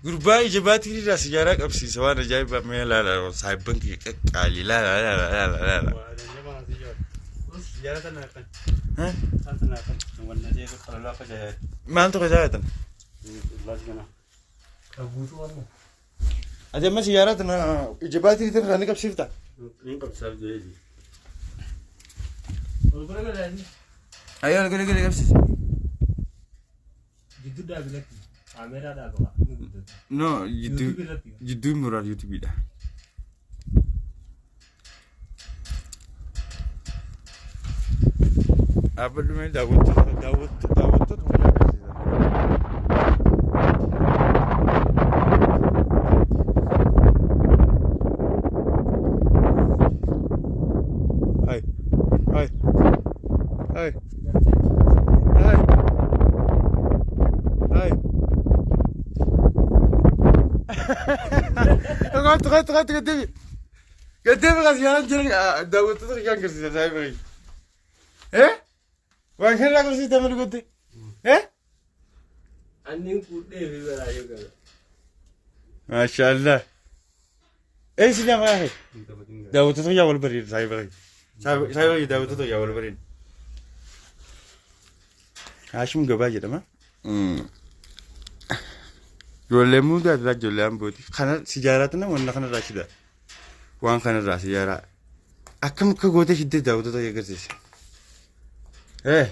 Gurbaa ija baatirii irraa sijaaraa qabsiisa waan ajaa'ibaa mee laala saayibban kiyya qaqqaalii laala laala laala laala. Maaltu kajaa'atan? Ati amma sijaaraa tana ija baatirii irraa ni qabsiifta? Ayyoo gala gala qabsiisa. Jidduu dhaabilatti kaameeraa dhaabaa ni guddata. No jidduu YouTube irratti. jidduu muraar YouTubeidha. Dhaabbadhu mee daawwattoota daawwattoota daawwattoota guyyaa agarsiisa. Hai. Hai. Hai. Hai. Hai. غلط غلط غلط قدامي قدامي غادي انا daawwattoota kiyyaan agarsiisa saayiba kiyya. Eh? Waan kana agarsiisa maal goote? Eh? Anniin kuudhee fi baraayoo gala. Maashaallah. Eessi nama yaa'e? Daawwattoota kiyyaa wal bareeda saayiba kiyya. Saayiba kiyya daawwattoota kiyyaa wal bareeda. Haashim Gabaa jedhama. Ijoollee muudaa irraa ijoollee ambooti. Kana sijaaraa tana wanna kanarraa shida. Waan kanarraa sijaaraa. Akkam akka gootee shiddee daawwattoota kiyya agarsiisa. Eh?